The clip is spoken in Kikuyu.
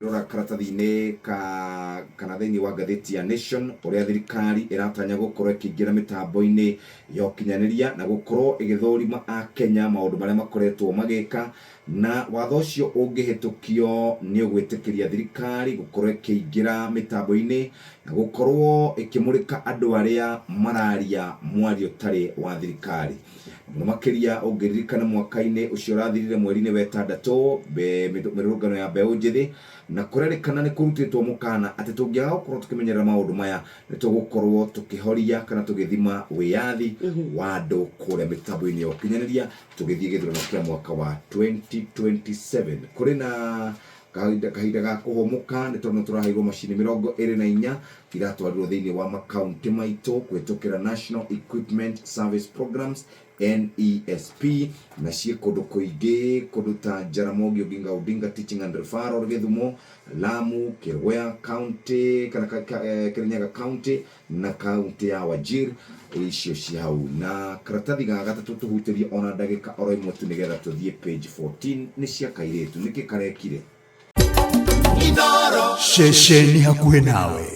Rora karatathi-inĩ ka kana thĩinĩ wa ngathĩti ya Nation ũrĩa thirikari ĩratanya gũkorwo ĩkĩingĩra mĩtambo-inĩ ya ũkinyanĩria na gũkorwo ĩgĩthũrima Akenya maũndũ marĩa makoretwo magĩka na watho ũcio ũngĩhĩtũkio nĩ ũgwĩtĩkĩria thirikari gũkorwo ĩkĩingĩra mĩtambo-inĩ na gũkorwo ĩkĩmũrĩka andũ arĩa mararia mwario ũtarĩ wa thirikari. Mũno makĩria ũngĩririkana mwaka-inĩ ũcio ũrathirire mweri-inĩ wa ĩtandatũ mĩrũrũngano ya mbeũ njĩthĩ na kũrerĩkana nĩ kũrutĩtwo mũkana atĩ tũngĩaga gũkorwo tũkĩmenyerera maũndũ maya nĩ tũgũkorwo tũkĩhoria kana tũgĩthima wĩyathi wa andũ kũrĩa mĩtambo-inĩ ya ũkinyanĩria tũgĩthiĩ gĩthurano kĩa mwaka wa 2027. Kũrĩ na kahinda kahinda ga kũhũmũka nĩ tondũ nĩ tũraheirwo macini 24 iratwarirwo thĩinĩ wa makaunti maitũ kũhĩtũkĩra National Equipment Service Programs NESP na ciĩ kũndũ kũingĩ kũndũ ta Jaramogi Oginga Odinga Teaching and Referral Gĩthumo, Lamu, Kĩrwea County kana Kĩrĩnyaga County na kaunti ya Wajir icio ci hau na karatathi ga gatatũ tũhutĩrie ona ndagĩka oro ĩmwe tu nĩgetha tũthiĩ page 14 nĩ cia kairĩtu nĩkĩ karekire. Ceceni hakuhĩ nawe.